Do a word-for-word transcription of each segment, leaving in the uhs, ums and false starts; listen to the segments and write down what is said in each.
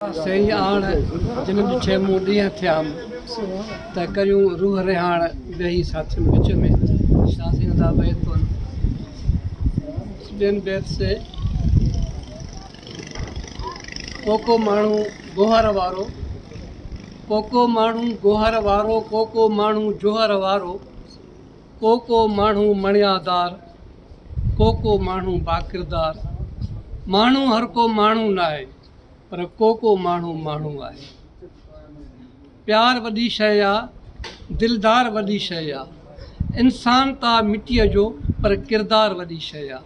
سائیں آن جنم ڈٹھے مون ڈینہہ تھیام، تہ کریوں روح ریحان بہی ساتھیوں وچ میں۔ شاہ سائیں دا بیت تون بین بیت سے۔ کوکو ماڻهو گوهر وارو، کوڪو ماڻهو گوهر وارو، کوڪو ماڻهو جوهر وارو، کوڪو ماڻهو مڻيادار، کوڪو ماڻهو باڪردار. ماڻهو هر ڪو ماڻهو ناهي، پر ڪوڪو ماڻهو ماڻهو آهي. پيار وڏي شيءِ آ، دلدار وڏي شيءِ آ. انسان ته مٽيءِ جو، پر ڪردار وڏي شيءِ آ.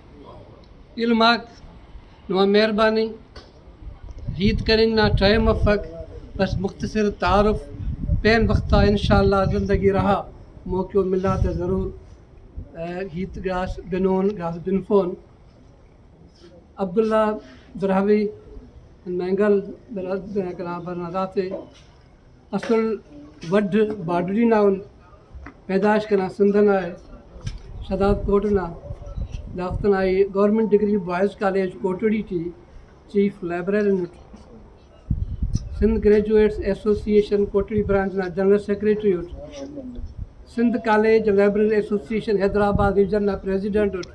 علماک نما مہربانی. ہیت کننگ نا ٹائم افک، بس مختصر تعارف. پین وختا انشاءاللہ زندگی رہا موقع ملا تہ ضرور، ءِ، ہیت گڑاس بنون، گڑاس بنفون. عبداللہ براہوئی، مینگل برا-، کنا برنا داتے اسل وڈھ باڈری نا ان پیدائش کنا سندھ ئنا ءِ، شہداد کوٹ نا. دافتنا ای government degree boys college Kotri ٹی چیف لائبریرین اٹ، Sindh graduates association Kotri branch نا جنرل سیکرٹری اٹ، Sindh college librarian association Hyderabad region نا پریزیڈنٹ اٹ،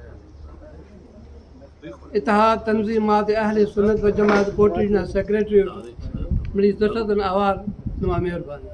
اتحاد تنظیمات اہل سنت و جماعت کوٹڑی نا سیکرٹری اٹ. مڑی دشت اوار. نما مہربانی.